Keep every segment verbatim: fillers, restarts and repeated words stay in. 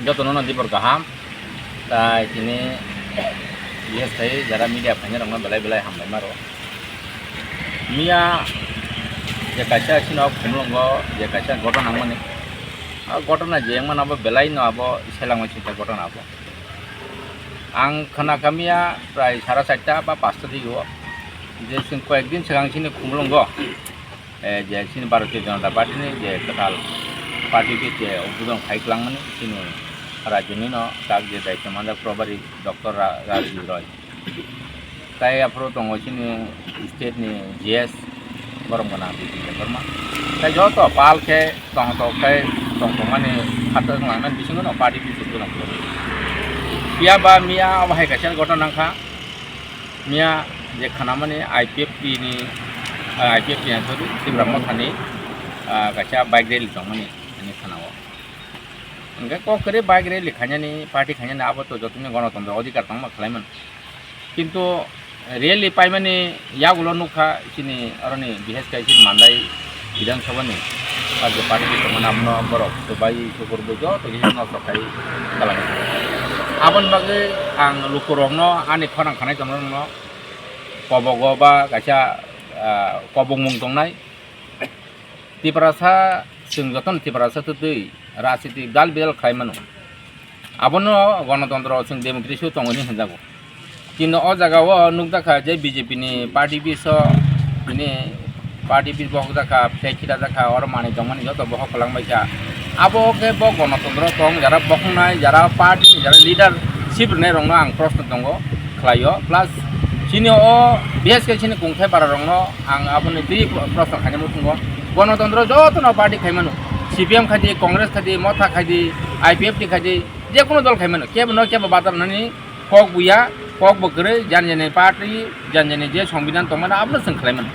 Jotono no dibor kaham. Tai tini yes tai jara media phainai rokno belai belai hambai maro. Miya je kaisa sino khumlungo je kaisa gotona nangmani. A gotona je wngmani abo belai no abo selangmani sinta gotona abo. Ang khna kha miya prai sara charta ba pasta digo je chwng koyek din swkang sini khumlungo. Eh, je chini Bharatiya Janata Party ni je kwtal party khe je udbodon khai kwlangmani chini rajyoni no tak je daityo manjak probari Doctor Ra-, Rajib Roy. Tai aphuru tongo chini state ni G S borok gwnang Bipin Debbarma. Tai joto pal khe tong tong khe tong tongmani khato wnglangnani bisingo no party khe udbodon khlai. Phiya ba miya abo hai kaisa gotona wngkha. Miya je khanamani I P F T ni, ah, I P F T ni, sorry, Tipra Mothani, ah, kaisa bike rally tongmani, ani khanao. Hingke kok kwrwi bike rally khainani, party khainani, abo to jotoni gonotontro odhikar tongma khlaiman. Kintu rally paimani yagulo nukha, chini oroni biheske chini Mandai Bidhan Sabha ni, ah, je party tongmani abono borok swbai sukur bo joto kisa nosto khai kwlangkha. Aboni bagwi ang lukurokno ani khorang khanai tongnai rokno kobogo ba kaisa, ah, kobongmung tongnai. Tiprasa, chwng jotono Tiprasa twtwi rajniti dal bidal khlai mano. Abono gonotontro chwng democracy o tongo hinwi hinjago. Kintu o jaga o nukjakha je B J P ni party office o, bini party office bohok jakha, flag khita jakha, oro manwi tongmani joto bohok kwlangbaikha. Abo khe bo gonotontro tong, jara bokhongnai, jara party ni, jara leadership rwnai rokno ang proshno tongo, khlaio. Plus chini o biheske chini kungthai bara rokno ang aboni twi proshno khaina muchungo. Gonotontro jotono party khaimano, C P M khaidi, Congress khaidi, Motha khaidi, I P F T khaidi, jekunu dol khaimano, kebo no kebo badal nani kok buya, kok bo kwrwi, jani jani party, jani jani je songbidan tongmano, abono chwng khlaimano.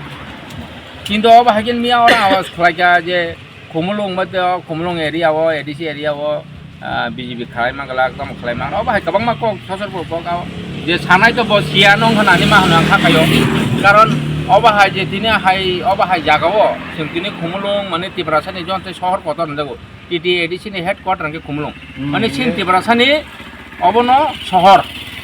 Kintu obo hai khe miya oro awas khlaikha je Khumulwng mate o, Khumulwng area o, A D C area o, ah, B J P khlai mangla, tamo khlai mangla, obo hai kwbangma kok, sosor bo kok, o je sanai to bo siya nw hwnani ma hwnwi ang kha khaio. Karon obo hai je tini hai, obo hai jaga o, chwng tini Khumulwng mane Tiprasa ni jon tei sohor kotor hwnjago. T T A D C ni headquarter hwnkhe Khumulwng. Hmm. Mane chini Tiprasa ni obono sohor,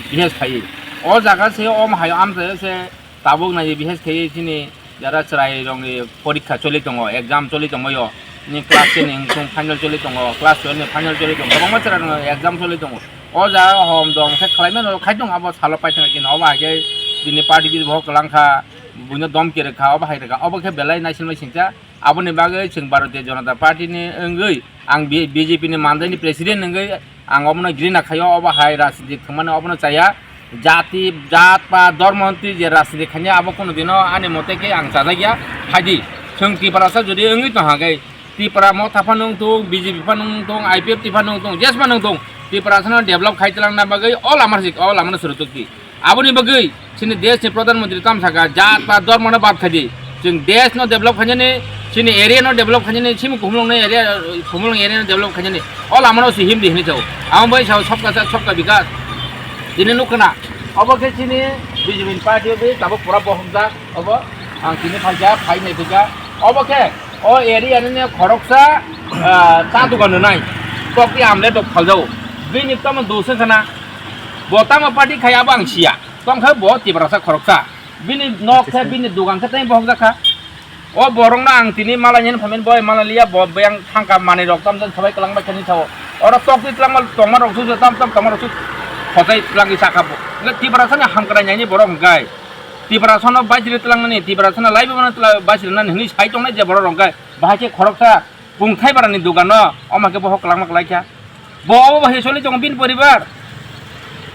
biheske khai. O jaga se om hai amchai se tabuk nai biheske khai chini jara chwrai rok ni porikha choli tongo, exam choli tongo yo. Ni class ten ni wngkhe final choli tongo, class twelve ni final choli tongo, kwbangma chwrai rok ni exam choli tongo. O jaga hom dom khe khlai mano khai tong abo salo paithak khe no obo hai khe bini party bini bohok kwlang kha, buino dom khe rwkha, obo hai rwkha, obo khe belai naisilmai singcha. Aboni bagwi chwng Bharatiya Janata Party ni wngwi ang B-, B J P ni mandai ni president wngwi ang obono grina khaio, obo hai rajniti thwngmani obono chaya. Jati, jat ba dhormo hwnwi je rajniti khainai abo kunu dino ani mote khe ang chajakya. Phaidi, chwng Tiprasa jodi wngwi tongha khe, Tipra Motha phano wngthung, B J P phano wngthung, I P F T phano wngthung, jesmano wngthung, Tiprasa no develop khai twlangna bagwi o lama rwsik, o lama no swrwk tukdi. Aboni bagwi chini desh ni Pradhan Mantri tam saka, jat ba dhormo no bad khaidi. Chwng desh no develop khainani, chini area no develop khainani, chini Khumulwng ni area, Khumulwng area no develop khainani. O lama no se himdi hinwi chao. Amo bai sao sabka saath, sabka vikas. Tini nukha na. Obo khe chini B J P ni party bai tabuk pura bohomjak. Obo ang tini phaikha, phainai phaikha. Obo khe o area ni khoroksa, ah, cha dogan rwnai. Tokti amle tok phaljao. Bini tamo dos wngkha na. Bo tamo party khai abo ang siya. Tongkha bo Tiprasa khoroksa. Bini nok khe, bini dogan khe tei bohok jakha. O borokno ang tini malaini phaimani bo malalia bo beyang thangka manwi rok tam jani sabai kwlangbai khe ni sao. Oro tokti twlangma tongma rok su tam tam tongma rok su khosai twlangwi sakha bo. Hwnkhe Tiprasani hamkrai naini borok hwnkhe Tiprasano baisiri twlangnani, Tiprasano laibi mano twla-, baisiri nani hwnwi sai tongnai je borok rok hwnkhe bahai khe khoroksa Kung thai barani dogano, omo khe bohok kwlangma kwlai kha. Bo obo bahai choli tongo bini poribar.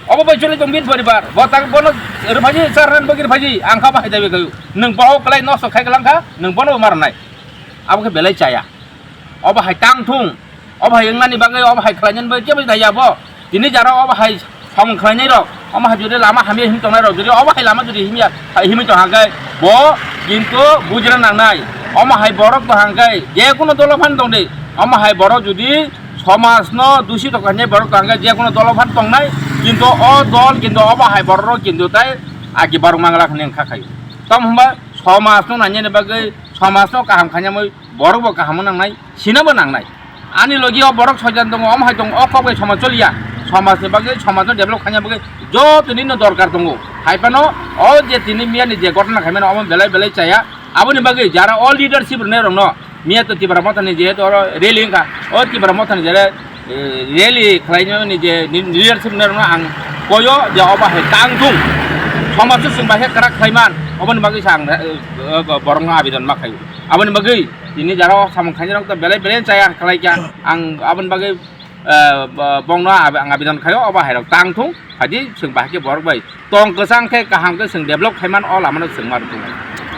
Obo bai choli tongo bini poribar. Bo tak bono rwphaji, charnan bagwi rwphaji, ang kha bahai daiwi khayu. Nwng bohok kwlai nosto khai kwlang kha, nwng bono bo marnai. Abo khe belai chaya. Obo hai tang thung. Obo hai wngnani bagwi, obo hai khlainani bagwi kebo daiya bo. Tini jara obo hai samung khlainai rok, omo hai jodi lama hamya him tongnai rok, jodi obo hai lama jodi himya, hai himwi tong hangkhe bo kintu bujina nangnai. Omo hai borok tong hangkhe je kono dolo phan tong di, omo hai borok jodi somaj no dusi tong khainai borok tong hangkhe je kono dolo phan tongnai, kintu o dol kintu obo hai borok rok kintu tai agi barok mangla hwnwi wngkha khai. Tamo hwnba somaj no nainani bagwi Somajno kaham khainamwi borokbo kaham nangnai, sinabo nangnai. Ani logi o borok soitan tongo, omo hai tongo, o kok bai somaj choliya. Somajni bagwi, somajno develop khaina bagwi jotoni no dorkar tongo. Hai phano o je tini miyani je gotna khaimano omo belai belai chaya. Aboni bagwi jara o leadership rwnai rokno miya to Tipra Mothani jehetu oro rally wngkha, o Tipra Mothani jere, eh, rally khlaimani je ni-, leadership rwnai rokno ang koyo je obo hai tang thung. Somajno chwng bai khe kwrak khlaiman, oboni bagwi sa ang, eh, eh, borokno abidon ma khaio. Aboni bagwi tini jara o samung khainai rok to belai belai chaya khlai kha. Ang aboni bagwi, eh, bo-, bongno ab-, ang abidon khaio, obo hai rok tang thung. Phaidi chwng bahai khe borok bai tong kwchang khe kaham khe chwng develop khai man o lama no chwng ma rwkhe.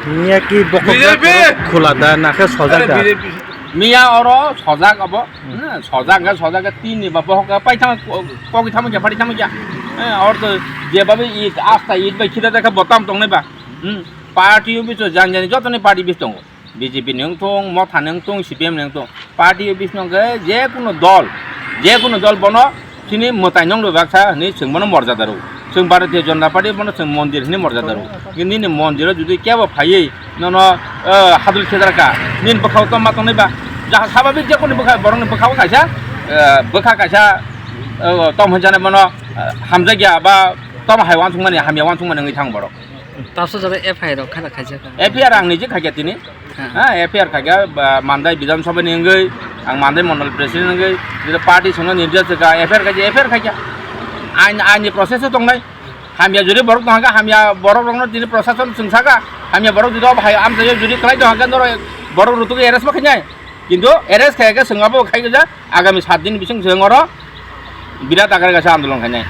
Miya ki bokhok B J P! Khula da na khe sojak da? Are B J P. Miya oro sojak abo, hmm, sojak ga sojak ga tin ni ba bohok ga pai thang ko-, kogi thang ja phari thang ja. Eh, or to je babe it asta it bai khida da khe botam tong nai ba. Hmm, party office o jan jan joto ni party office tongo. B J P ni wng thung, Motha ni wng thung, C P M ni wng thung, party office no hwnkhe je kuno dol, je kuno dol bono chini mwtai nong rw baksa hwnwi chwng bono morjada rw. Chwng Bharatiya Janata Party bono chwng mondir hwnwi morjada rw. Nini mondir o jodi kebo phaiwi nono, eh, hadul khedar kha, nini bwkhao tongma tongnai ba? Jaha sababik je kuni bwkha, borokni bwkhao kaisa, eh, bwkha kaisa, eh, tom hwnjani bono, eh, hamjakya ba tom hai uansukmani, hamya uansukmani wngwi thang borok. Tabsa jora F I R rok khana khaijak kha. F I R ang niji khaikha tini. Ha. Ha, F I R khaikha, ba, Mandai Bidhan Sabha ni wngwi, ang Mandai Mondol President wngwi, jeta party songno nirjak kha, F I R khaikha, F I R khaikha. Ain, ain ni process o tongnai. Hamya jodi borok tong kha, hamya borok rokno tini prosason chwng sakha, hamya borok jodi obo hai amchaio jodi kwlai tong kha, norok borok rutugo arrest ma khainai. Kintu arrest khaikha, chwng abo khaikha, agami sat din bising chwng oro birat akare kaisa andolon khainai.